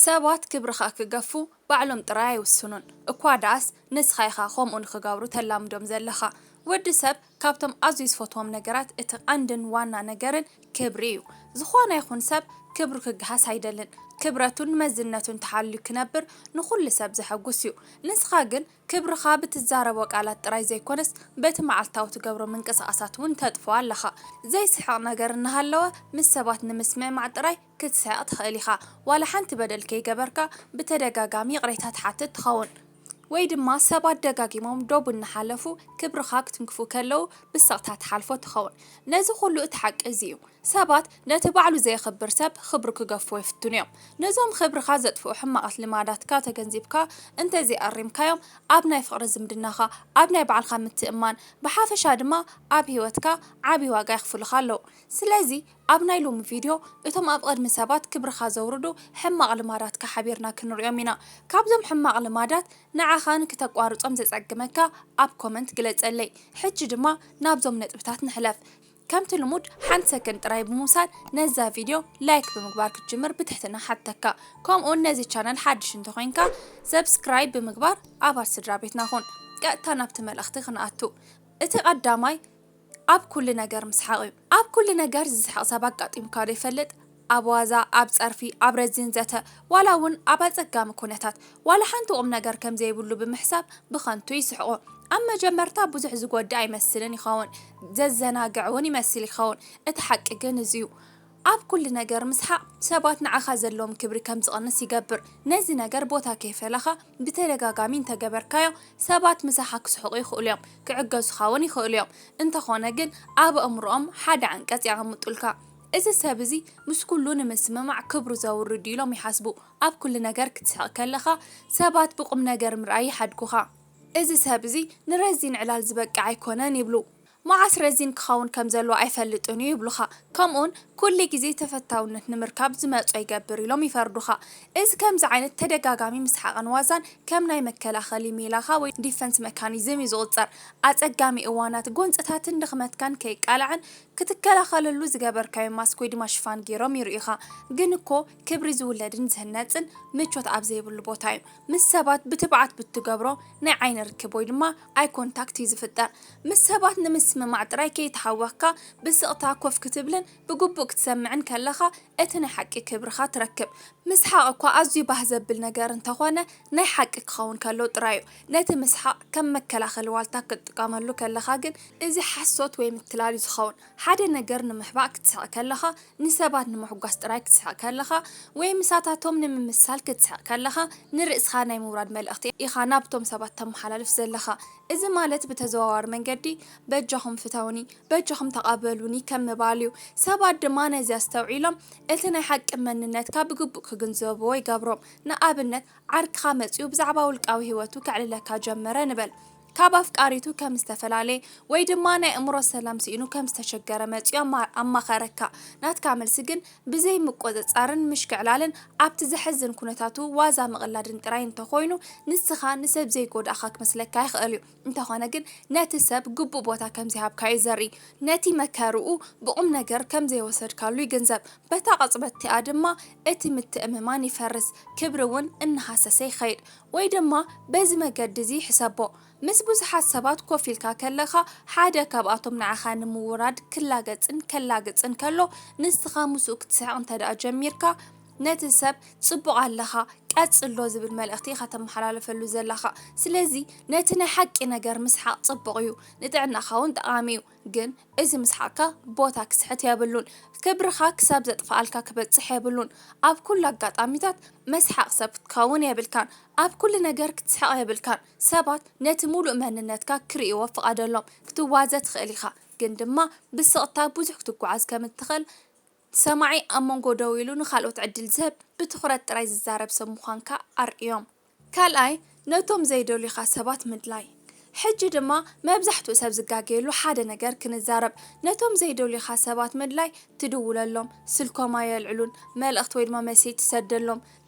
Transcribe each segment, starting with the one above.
ሰባት ክብርኻ ክገፉ ባዕሎም ጥራይ ኣይውስኑን። እኳ ደኣስ ንስኻ ኢኻ ከምኡ ንኽገብሩ ተላምዶም ዘለኻ። ወዲ ሰብ ካብቶም ኣዝዩ ዝፈትዎም ነገራት እቲ ቀንድን ዋና ነገርን ክብሪ እዩ። ዝኾነ ይኹን ሰብ ክብሩ ክገሃስ ኣይደልን። ክብረቱን መዝነቱን ተሓልዩ ክነብር ንኹሉ ሰብ ዘሐጉስ እዩ። ንስኻ ግን ክብርኻ ብትዛረቦ ቃላት ጥራይ ዘይኮነስ በቲ መዓልታዊ ትገብሮ ምንቅስቓሳት እውን ተጥፍኦ ኣለኻ። ዘይስሕቕ ነገር እናሃለወ ምስ ሰባት ንምስምዕማዕ ጥራይ ክትስሕቕ ትኽእል ኢኻ። ዋላ ሓንቲ በደል ከይገበርካ ብተደጋጋሚ ይቕሬታ ትሓትት ትኸውን። ወይ ድማ ሰባት ደጋጊሞም ዶብ እናሓለፉ ክብርኻ ክትንክፉ ከለዉ ብስቕታ ትሓልፎ ትኸውን። ነዚ ኩሉ እቲ ሓቂ እዚ እዩ። ሰባት ነቲ ባዕሉ ዘየኽብር ሰብ ክብሩ ክገፍዎ ይፍትኑ እዮም። ነዞም ክብርኻ ዘጥፍኡ ሕማቓት ልማዳትካ ተገንዚብካ እንተዘይኣሪምካዮም ኣብ ናይ ፍቕሪ ዝምድናኻ፣ ኣብ ናይ ባዕልኻ ምትእምማን፣ ብሓፈሻ ድማ ኣብ ህይወትካ ዓብዪ ዋጋ የኽፍሉኻ ኣለዉ። ስለዚ ኣብ ናይ ሎሚ ቪድዮ እቶም ኣብ ቅድሚ ሰባት ክብርኻ ዘውርዱ ሕማቕ ልማዳትካ ሓቢርና ክንሪኦም ኢና። ካብዞም ሕማቕ ልማዳት ንዓኻ ንክተቋርጾም ዘጸግመካ ኣብ ኮመንት ግለጸለይ። ሕጂ ድማ ናብዞም ነጥብታት ንሕለፍ። ከምቲ ልሙድ ሓንቲ ሰከንድ ጥራይ ብምውሳድ ነዛ ቪድዮ ላይክ ብምግባር ክትጅምር ብትሕትና ሓተካ። ከምኡውን ነዚ ቻነል ሓድሽ እንተኾይንካ ሰብስክራይብ ብምግባር ኣባል ስድራ ቤትና ኹን። ቀጥታ ናብቲ መልእኽቲ ክንኣቱ። እቲ ቀዳማይ ኣብ ኩሉ ነገር ምስሓቕ እዩ። ኣብ ኩሉ ነገር ዝስሕቕ ሰብ ኣጋጢሙካ ዶ ይፈልጥ? ኣብ ዋዛ፣ ኣብ ጸርፊ፣ ኣብ ረዚን ዘተ፣ ዋላ እውን ኣብ ኣጸጋሚ ኩነታት ዋላ ሓንቲ ቁም ነገር ከም ዘይብሉ ብምሕሳብ ብኸንቱ ይስሕቑ። ኣብ መጀመርታ ብዙሕ ዝጎድእ ኣይመስልን ይኸውን፣ ዘዘናግዕ እውን ይመስል ይኸውን። እቲ ሓቂ ግን እዚ እዩ። ኣብ ኩሉ ነገር ምስሓቕ ሰባት ንዓኻ ዘለዎም ክብሪ ከም ዝቐንስ ይገብር። ነዚ ነገር ቦታ ከይፈለኻ ብተደጋጋሚ እንተገበርካዮ ሰባት ምሳኻ ክስሕቑ ይኽእሉ እዮም፣ ክዕገሱኻ እውን ይኽእሉ እዮም። እንተኾነ ግን ኣብ ኣእምሮኦም ሓደ ዓንቀጽ የቐምጡልካ። እዚ ሰብ እዚ ምስ ኩሉ ንምስምማዕ ክብሩ ዘውርድ እዩ ኢሎም ይሓስቡ። ኣብ ኩሉ ነገር ክትስሕቕ ከለኻ ሰባት ብቁም ነገር ምርኣይ ይሓድጉኻ። እዚ ሰብ እዚ ንረዚን ዕላል ዝበቅዕ ኣይኮነን ይብሉ። መዓስ ረዚን ክኸውን ከም ዘለዎ ኣይፈልጥን እዩ ይብሉኻ። ከምኡውን ኩሉ ግዜ ተፈታውነት ንምርካብ ዝመጾ ይገብር ኢሎም ይፈርዱኻ። እዚ ከምዚ ዓይነት ተደጋጋሚ ምስሓቕን ዋዛን ከም ናይ መከላኸሊ ሜላኻ ወይ ዲፈንስ መካኒዝም እዩ ዝቑጸር። ኣጸጋሚ እዋናት ጎንጽታትን ድኽመትካን ከይቃላዕን ክትከላኸለሉ ዝገበርካዮ ማስክ ወይ ድማ ሽፋን ገይሮም ይርእዩኻ። ግን እኮ ክብሪ ዝውለድን ዝህነጽን ምቾት ኣብ ዘይብሉ ቦታ እዩ። ምስ ሰባት ብትብዓት ብትገብሮ ናይ ዓይኒ ርክብ ወይ ድማ ኣይ ኮንታክት እዩ ዝፍጠር። ምስ ሰባት ንምስምማዕ ጥራይ ከይተሃወኽካ ብስቕታ ኮፍ ክትብልን ብግቡእ ክትሰምዕን ከለኻ እቲ ናይ ሓቂ ክብርኻ ትረክብ። ምስሓቕ እኳ ኣዝዩ ባህ ዘብል ነገር እንተኾነ ናይ ሓቂ ክኸውን ከሎ ጥራይ እዩ። ነቲ ምስሓቕ ከም መከላኸሊ ዋልታ ክትጥቀመሉ ከለኻ ግን እዚ ሓሶት ወይ ምትላል እዩ ዝኸውን። ሓደ ነገር ንምሕባእ ክትስሕቕ ከለኻ፣ ንሰባት ንምሕጓስ ጥራይ ክትስሕቕ ከለኻ ወይ ምሳታቶም ንምምሳል ክትስሕቕ ከለኻ ንርእስኻ ናይ ምውራድ መልእኽቲ ኢኻ ናብቶም ሰባት ተመሓላልፍ ዘለኻ። እዚ ማለት ብተዘዋዋሪ መንገዲ በጃኹም ፍተውኒ፣ በጃኹም ተቐበሉኒ ከም ምባል እዩ። ሰባት ድማ ነዚ ኣስተውዒሎም እቲ ናይ ሓቂ መንነትካ ብግቡእ ክግንዘብዎ ይገብሮም። ንኣብነት ዓርክኻ መጺኡ ብዛዕባ ውልቃዊ ህይወቱ ከዕልለካ ጀመረ ንበል። ካብ ኣፍቃሪቱ ከም ዝተፈላለየ ወይ ድማ ናይ ኣእምሮ ሰላም ስኢኑ ከም ዝተሸገረ መጺኡ ኣማ- ኣማኸረካ። ናትካ መልሲ ግን ብዘይ ምቁጽጻርን ምሽክዕላልን ኣብቲ ዘሕዝን ኩነታቱ ዋዛ ምቕላድን ጥራይ እንተኾይኑ ንስኻ ንሰብ ዘይጎዳእኻ ክመስለካ ይኽእል እዩ። እንተኾነ ግን ነቲ ሰብ ግቡእ ቦታ ከም ዘይሃብካዮ ዘርኢ። ነቲ መከርኡ ብቑም ነገር ከም ዘይወሰድካሉ ይግንዘብ። በታ ቅጽበት እቲኣ ድማ እቲ ምትእምማን ይፈርስ፣ ክብሪ እውን እናሃሰሰ ይኸይድ። ወይ ድማ በዚ መገዲ እዚ ሕሰቦ። ምስ ብዙሓት ሰባት ኮፍ ኢልካ ከለኻ ሓደ ካብኣቶም ንዓኻ ንምውራድ ክላገጽን ከላግጽን ከሎ ንስኻ ምስኡ ክትስሕቕ እንተ ደኣ ጀሚርካ ነቲ ሰብ ጽቡቕ ኣለኻ ቀጽሎ ዝብል መልእኽቲ ኢኻ ተመሓላልፈሉ ዘለኻ። ስለዚ ነቲ ናይ ሓቂ ነገር ምስሓቕ ጽቡቕ እዩ፣ ንጥዕናኻ እውን ጠቓሚ እዩ። ግን እዚ ምስሓቕካ ቦታ ክስሕት የብሉን። ክብርኻ ክሳብ ዘጥፍኣልካ ክበጽሕ የብሉን። ኣብ ኩሉ ኣጋጣሚታት መስሓቕ ሰብ ክትከውን የብልካን። ኣብ ኩሉ ነገር ክትስሕቕ የብልካን። ሰባት ነቲ ሙሉእ መንነትካ ክርእይዎ ፍቓደሎም። ክትዋዘ ትኽእል ኢኻ፣ ግን ድማ ብስቕታ ብዙሕ ክትጓዓዝ ከም እትኽእል ሰማዒ ኣብ መንጎ ደው ኢሉ ንኻልኦት ዕድል ዝህብ ብትኹረት ጥራይ ዝዛረብ ሰብ ምዃንካ ኣርእዮም። ካልኣይ፣ ነቶም ዘይደልዩኻ ሰባት ምድላይ። ሕጂ ድማ መብዛሕትኡ ሰብ ዝጋገየሉ ሓደ ነገር ክንዛረብ። ነቶም ዘይደልዩኻ ሰባት ምድላይ ትድውለሎም፣ ስልኮም ኣየልዕሉን፣ መልእኽቲ ወይ ድማ መሴጅ ትሰደሎም፣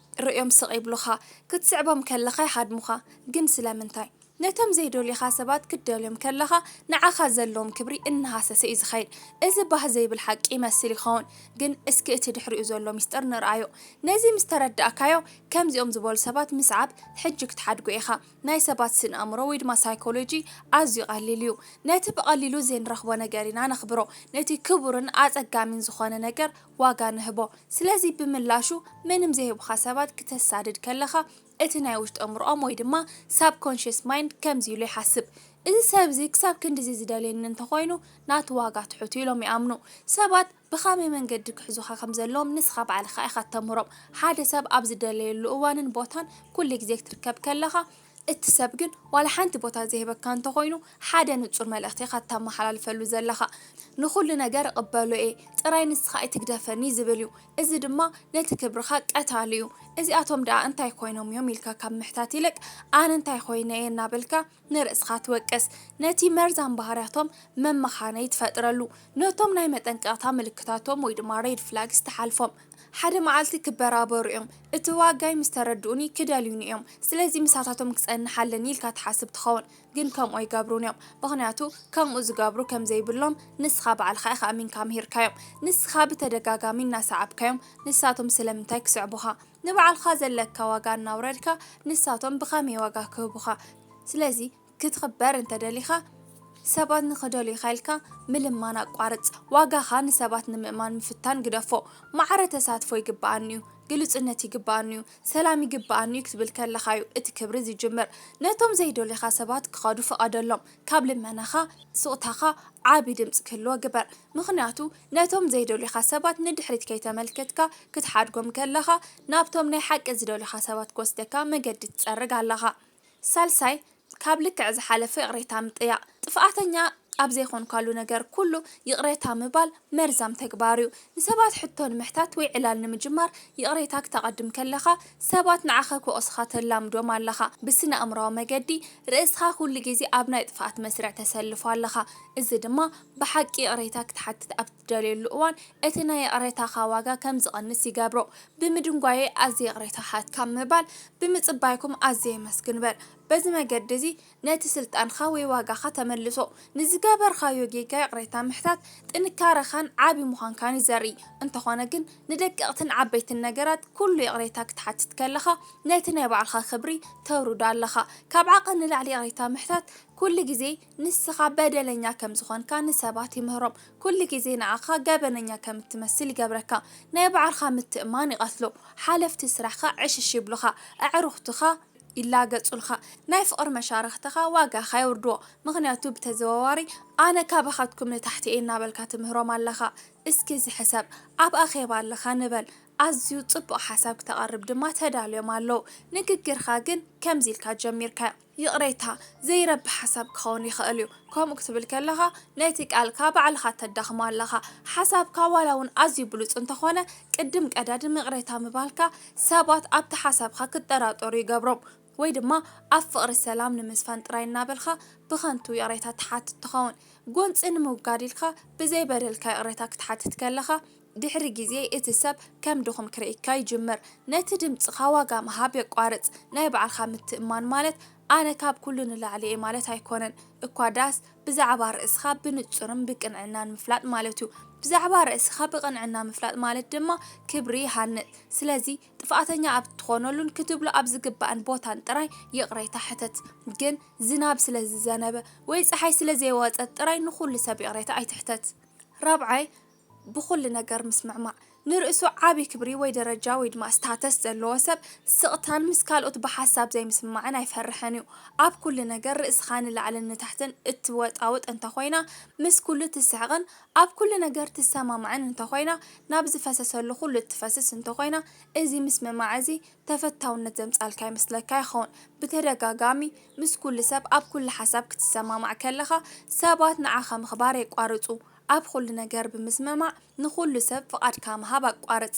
ርእዮም ስቕ ይብሉኻ፣ ክትስዕቦም ከለኻ ይሃድሙኻ። ግን ስለምንታይ? ነቶም ዘይደልዩኻ ሰባት ክትደልዮም ከለኻ፣ ንዓኻ ዘለዎም ክብሪ እናሃሰሰ እዩ ዝኸይድ። እዚ ባህ ዘይብል ሓቂ ይመስል ይኸውን፣ ግን እስኪ እቲ ድሕሪኡ ዘሎ ሚስጥር ንርኣዮ። ነዚ ምስ ተረዳእካዮ፣ ከምዚኦም ዝበሉ ሰባት ምስዓብ ሕጂ ክትሓድጎ ኢኻ። ናይ ሰባት ስነ ኣእምሮ ወይ ድማ ሳይኮሎጂ ኣዝዩ ቀሊል እዩ። ነቲ ብቐሊሉ ዘይንረኽቦ ነገር ኢና ነኽብሮ። ነቲ ክቡርን ኣጸጋሚን ዝኾነ ነገር ዋጋ ንህቦ። ስለዚ ብምላሹ ምንም ዘይህቡኻ ሰባት ክተሳድድ ከለኻ፣ እቲ ናይ ውሽጢ ኣእምሮኦም ወይ ድማ ሳብኮንሽስ ማይንድ ከምዚ ኢሉ ይሓስብ። እዚ ሰብ እዚ ክሳብ ክንድዚ ዝደልየኒ እንተኾይኑ ናቱ ዋጋ ትሑት እዩ ኢሎም ይኣምኑ። ሰባት ብኸመይ መንገዲ ክሕዙኻ ከም ዘለዎም ንስኻ ባዕልኻ ኢኻ እተምህሮም። ሓደ ሰብ ኣብ ዝደለየሉ እዋንን ቦታን ኩሉ ግዜ ክትርከብ ከለኻ፣ እቲ ሰብ ግን ዋላ ሓንቲ ቦታ ዘይህበካ እንተኾይኑ፣ ሓደ ንጹር መልእኽቲ ኢኻ እተመሓላልፈሉ ዘለኻ። "ንኹሉ ነገር እቕበሎ እየ፣ ጥራይ ንስኻ ኣይትግደፈኒ" ዝብል እዩ። እዚ ድማ ነቲ ክብርኻ ቀታሊ እዩ። "እዚኣቶም ደኣ እንታይ ኮይኖም እዮም?" ኢልካ ካብ ምሕታት ይልቅ፣ "ኣነ እንታይ ኮይነ እየ?" እናበልካ ንርእስኻ ትወቅስ። ነቲ መርዛም ባህርያቶም መመኻነዪ ትፈጥረሉ። ነቶም ናይ መጠንቀቕታ ምልክታቶም ወይ ድማ ሬድ ፍላግስ ትሓልፎም። ሓደ መዓልቲ ክበራበሩ እዮም። "እቲ ዋጋይ ምስ ተረድኡኒ ክደልዩኒ እዮም። ስለዚ ምሳታቶም ክጸንሕ ኣለኒ" ኢልካ ትሓስብ ትኸውን። ግን ከምኡ ኣይገብሩን እዮም። ምኽንያቱ ከምኡ ዝገብሩ ከም ዘይብሎም ንስኻ ባዕልኻ ኢኻ ኣሚንካ ምሂርካዮም። ንስኻ ብተደጋጋሚ እናሰዓብካዮም፣ ንሳቶም ስለምንታይ ክስዕቡኻ? ንባዕልኻ ዘለካ ዋጋ እናውረድካ፣ ንሳቶም ብኸመይ ዋጋ ክህቡኻ? ስለዚ ክትኽበር እንተደሊኻ፣ ሰባት ንኽደልዩኻ ኢልካ ምልማን ኣቋርጽ። ዋጋኻ ንሰባት ንምእማን ምፍታን ግደፎ። ማዕረ ተሳትፎ ይግብኣኒ እዩ፣ ግሉጽነት ይግብኣኒ እዩ፣ ሰላም ይግብኣኒ እዩ ክትብል ከለኻ እዩ እቲ ክብሪ ዝጅምር። ነቶም ዘይደልዩኻ ሰባት ክኸዱ ፍቐደሎም። ካብ ልመናኻ፣ ስቕታኻ ዓቢ ድምጺ ክህልዎ ግበር። ምኽንያቱ ነቶም ዘይደልዩኻ ሰባት ንድሕሪት ከይተመልከትካ ክትሓድጎም ከለኻ፣ ናብቶም ናይ ሓቂ ዝደልዩኻ ሰባት ክወስደካ መገዲ ትጸርግ ኣለኻ። ሳልሳይ፣ ካብ ልክዕ ዝሓለፈ ይቕሬታ ምጥያቕ። ጥፍኣተኛ ኣብ ዘይኮንካሉ ነገር ኩሉ ይቕሬታ ምባል መርዛም ተግባር እዩ። ንሰባት ሕቶ ንምሕታት ወይ ዕላል ንምጅማር ይቕሬታ ክተቐድም ከለኻ፣ ሰባት ንዓኻ ክወቕሱኻ ተላምዶም ኣለኻ። ብስነ ኣእምሮኣዊ መገዲ ርእስኻ ኩሉ ግዜ ኣብ ናይ ጥፍኣት መስርዕ ተሰልፎ ኣለኻ። እዚ ድማ ብሓቂ ይቕሬታ ክትሓትት ኣብ ትደልየሉ እዋን፣ እቲ ናይ ይቕሬታኻ ዋጋ ከም ዝቐንስ ይገብሮ። "ብምድንጓየይ ኣዝየ ይቕሬታ ሓት" ካብ ምባል፣ "ብምጽባይኩም ኣዝየ የመስግን" በል። በዚ መገዲ እዚ ነቲ ስልጣንኻ ወይ ዋጋኻ ተመልሶ። ንዝገበርካዮ ጌጋ ይቕሬታ ምሕታት ጥንካረኻን ዓቢ ምዃንካን እዩ ዘርኢ። እንተኾነ ግን፣ ንደቀቕትን ዓበይትን ነገራት ኩሉ ይቕሬታ ክትሓትት ከለኻ፣ ነቲ ናይ ባዕልኻ ክብሪ ተውርዶ ኣለኻ። ካብ ዓቐን ንላዕሊ ይቕሬታ ምሕታት ኩሉ ግዜ ንስኻ በደለኛ ከም ዝኾንካ ንሰባት ይምህሮም። ኩሉ ግዜ ንዓኻ ገበነኛ ከም እትመስል ይገብረካ። ናይ ባዕልኻ ምትእማን ይቐትሎ። ሓለፍቲ ስራሕኻ ዕሽሽ ይብሉኻ። ኣዕሩኽትኻ ይላገጹልኻ። ናይ ፍቕሪ መሻርኽትኻ ዋጋኻ የውርድዎ። ምኽንያቱ ብተዘዋዋሪ "ኣነ ካባኻትኩም ንታሕቲ እየ" እናበልካ ትምህሮም ኣለኻ። እስኪ እዚ ሕሰብ። ኣብ ኣኼባ ኣለኻ ንበል። ኣዝዩ ጽቡቕ ሓሳብ ክተቕርብ ድማ ተዳልዮም ኣለዉ። ንግግርካ ግን ከምዚ ኢልካ ጀሚርካዮ። ይቕሬታ፣ ዘይረቢ ሓሳብ ክኸውን ይኽእል እዩ። ከምኡ ክትብል ከለኻ፣ ነቲ ቃልካ ባዕልኻ ተዳኽሞ ኣለኻ። ሓሳብካ ዋላ እውን ኣዝዩ ብሉጽ እንተኾነ፣ ቅድም ቀዳድም ይቕሬታ ምባልካ፣ ሰባት ኣብቲ ሓሳብካ ክጠራጠሩ ይገብሮም። ወይ ድማ ኣብ ፍቕሪ ሰላም ንምስፋን ጥራይ እናበልካ ብኸንቱ ይቕሬታ ትሓትት ትኸውን። ጎንጺ ንምውጋድ ኢልካ ብዘይ በደልካ ይቕሬታ ክትሓትት ከለኻ፣ ድሕሪ ግዜ እቲ ሰብ ከም ድኹም ክርእየካ ይጅምር። ነቲ ድምጽኻ ዋጋ ምሃብ የቋርጽ። ናይ ባዕልኻ ምትእምማን ማለት ኣነ ካብ ኩሉ ንላዕሊ እየ ማለት ኣይኮነን። እኳ ዳስ ብዛዕባ ርእስኻ ብንጹርን ብቅንዕናን ምፍላጥ ማለት እዩ። ብዛዕባ ርእስኻ ብቅንዕና ምፍላጥ ማለት ድማ ክብሪ ይሃንጽ። ስለዚ ጥፍኣተኛ ኣብ እትኾነሉን ክትብሎ ኣብ ዝግባእን ቦታን ጥራይ ይቕሬታ ሕተት። ግን ዝናብ ስለ ዝዘነበ ወይ ጸሓይ ስለ ዘይወጸት ጥራይ ንኹሉ ሰብ ይቕሬታ ኣይትሕተት። ራብዓይ፣ ብኹሉ ነገር ምስምዕማዕ። ንርእሱ ዓቢ ክብሪ ወይ ደረጃ ወይ ድማ ስታተስ ዘለዎ ሰብ ስቕታን ምስ ካልኦት ብሓሳብ ዘይምስምማዕን ኣይፈርሕን እዩ። ኣብ ኩሉ ነገር ርእስኻ ንላዕልን ንታሕትን እትወጣውጥ እንተኾይና፣ ምስ ኩሉ ትስሕቕን ኣብ ኩሉ ነገር ትሰማማዕን እንተኾይና፣ ናብ ዝፈሰሰሉ ኩሉ እትፈስስ እንተኾይና፣ እዚ ምስምማዕ እዚ ተፈታውነት ዘምጻልካ ይመስለካ ይኸውን። ብተደጋጋሚ ምስ ኩሉ ሰብ ኣብ ኩሉ ሓሳብ ክትሰማማዕ ከለኻ፣ ሰባት ንዓኻ ምኽባር የቋርጹ። ኣብ ኩሉ ነገር ብምስምማዕ ንኹሉ ሰብ ፍቓድካ ምሃብ ኣቋርጽ።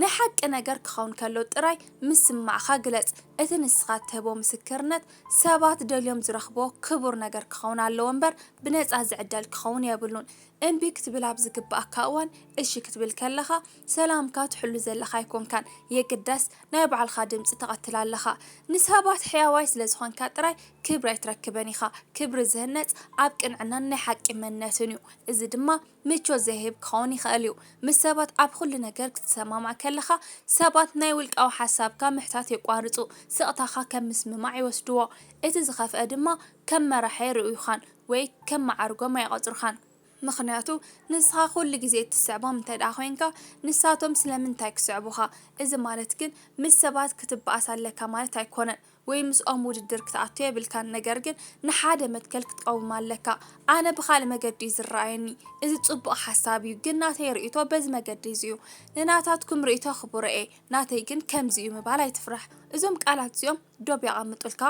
ናይ ሓቂ ነገር ክኸውን ከሎ ጥራይ ምስማዕኻ ግለጽ። እቲ ንስኻ እትህቦ ምስክርነት ሰባት ደልዮም ዝረኽብዎ ክቡር ነገር ክኸውን ኣለዎ እምበር ብነጻ ዝዕደል ክኸውን የብሉን። እምቢ ክትብል ኣብ ዝግብኣካ እዋን እሺ ክትብል ከለኻ ሰላምካ ትሕሉ ዘለኻ ኣይኮንካን። የግዳስ ናይ ባዕልኻ ድምጺ ተቐትል ኣለኻ። ንሰባት ሕያዋይ ስለ ዝኾንካ ጥራይ ክብሪ ኣይትረክበን ኢኻ። ክብሪ ዝህነጽ ኣብ ቅንዕናን ናይ ሓቂ መንነትን እዩ። እዚ ድማ ምቾት ዘይህብ ክኸውን ይኽእል እዩ። ምስ ሰባት ኣብ ኩሉ ነገር ክትሰማማዕ ከለኻ ሰባት ናይ ውልቃዊ ሓሳብካ ምሕታት የቋርጹ። ስቕታኻ ከም ምስምማዕ ይወስድዎ። እቲ ዝኸፍአ ድማ ከም መራሒ ይርእዩኻን ወይ ከም መዓርጎም ኣይቖጽሩኻን። ምኽንያቱ ንስኻ ኩሉ ግዜ እትስዕቦም እንተ ደኣ ኮይንካ ንሳቶም ስለምንታይ ክስዕቡኻ? እዚ ማለት ግን ምስ ሰባት ክትበኣስ ኣለካ ማለት ኣይኮነን። ወይ ምስኦም ውድድር ክትኣቱ የብልካን። ነገር ግን ንሓደ መትከል ክትቀውም ኣለካ። ኣነ ብኻልእ መገዲ እዩ ዝረኣየኒ። እዚ ጽቡቕ ሓሳብ እዩ፣ ግን ናተይ ርእይቶ በዚ መገዲ እዚ እዩ። ንናታትኩም ርእይቶ ክቡረ እየ፣ ናተይ ግን ከምዚ እዩ ምባል ኣይትፍራሕ። እዞም ቃላት እዚኦም ዶብ የቐምጡልካ፣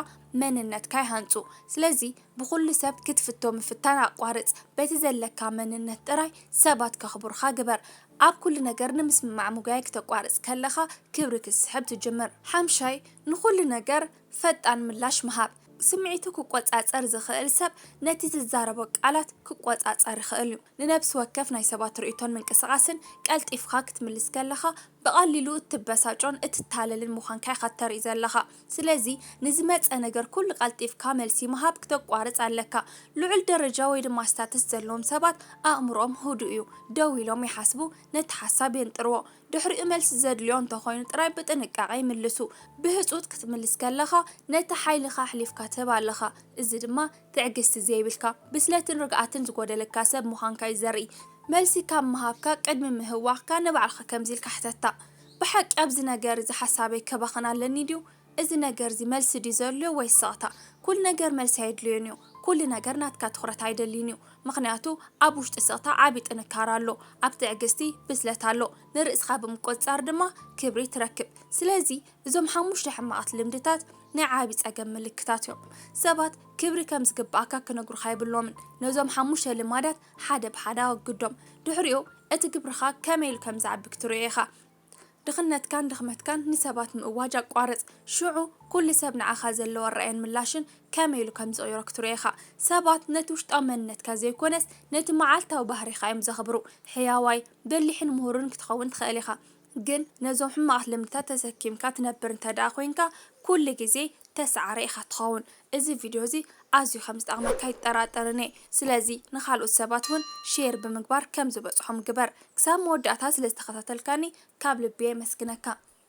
መንነትካ ይሃንጹ። ስለዚ ብኹሉ ሰብ ክትፍቶ ምፍታን ኣቋርጽ። በቲ ዘለካ መንነት ጥራይ ሰባት ከኽብሩኻ ግበር። ኣብ ኩሉ ነገር ንምስምማዕ ምጉያይ ክተቋርጽ ከለኻ ክብሪ ክትስሕብ ትጅምር። ሓምሻይ፣ ንኹሉ ነገር ፈጣን ምላሽ ምሃብ። ስምዒቱ ክቆጻጸር ዝኽእል ሰብ ነቲ ዝዛረቦ ቃላት ክቆጻጸር ይኽእል እዩ። ንነብሲ ወከፍ ናይ ሰባት ርእይቶን ምንቅስቓስን ቀልጢፍካ ክትምልስ ከለኻ ብቐሊሉ እትበሳጮን እትታለልን ምዃንካ ኢኻ እተርኢ ዘለኻ። ስለዚ ንዝመጸ ነገር ኩሉ ቀልጢፍካ መልሲ ምሃብ ክተቋርጽ ኣለካ። ልዑል ደረጃ ወይ ድማ ስታተስ ዘለዎም ሰባት ኣእምሮኦም ህዱእ እዩ። ደው ኢሎም ይሓስቡ፣ ነቲ ሓሳብ የንጥርዎ። ድሕሪኡ መልሲ ዘድልዮ እንተኾይኑ ጥራይ ብጥንቃቐ ይምልሱ። ብህጹጽ ክትምልስ ከለኻ ነቲ ሓይልኻ ኣሕሊፍካ ትህብ ኣለኻ። እዚ ድማ ትዕግስቲ ዘይብልካ፣ ብስለትን ርግኣትን ዝጎደለካ ሰብ ምዃንካ እዩ ዘርኢ። መልሲ ካብ ምሃብካ ቅድሚ ምህዋኽካ ንባዕልኻ ከምዚ ኢልካ ሕተታ፣ ብሓቂ ኣብዚ ነገር እዚ ሓሳበይ ከባኽን ኣለኒ ድዩ? እዚ ነገር እዚ መልሲ ድዩ ዘድልዮ ወይስ ስቕታ? ኩሉ ነገር መልሲ ኣየድልዮን እዩ። ኩሉ ነገር ናትካ ትኹረት ኣይደልይን እዩ። ምኽንያቱ ኣብ ውሽጢ ስቕታ ዓቢ ጥንካረ ኣሎ፣ ኣብ ትዕግስቲ ብስለት ኣሎ፣ ንርእስኻ ብምቁጽጻር ድማ ክብሪ ትረክብ። ስለዚ እዞም ሓሙሽተ ሕማቓት ልምድታት ናይ ዓቢ ጸገም ምልክታት እዮም። ሰባት ክብሪ ከም ዝግብኣካ ክነግሩኻ የብሎምን። ነዞም ሓሙሽተ ልማዳት ሓደ ብሓደ ኣወግዶም። ድሕሪኡ እቲ ግብርኻ ከመይ ኢሉ ከም ዝዓቢ ክትርእዮ ኢኻ። ድኽነትካን ድኽመትካን ንሰባት ምእዋጅ ኣቋርጽ። ሽዑ ኩሉ ሰብ ንዓኻ ዘለዎ ኣረኣእያን ምላሽን ከመይ ኢሉ ከም ዝቕይሮ ክትርእዮ ኢኻ። ሰባት ነቲ ውሽጣዊ መንነትካ ዘይኮነስ ነቲ መዓልታዊ ባህሪኻ እዮም ዘኽብሩ። ሕያዋይ፣ በሊሕን ምሁርን ክትኸውን ትኽእል ኢኻ። ግን ነዞም ሕማቓት ልምድታት ተሰኪምካ ትነብር እንተ ደኣ ኮይንካ፣ ኩሉ ግዜ ተሰዓሪ ኢኻ ትኸውን። እዚ ቪድዮ እዚ ኣዝዩ ከም ዝጠቕመካ ኣይጠራጠርን እየ። ስለዚ ንኻልኦት ሰባት እውን ሼር ብምግባር ከም ዝበጽሖም ግበር። ክሳብ መወዳእታ ስለ ዝተኸታተልካኒ ካብ ልቢ የመስግነካ።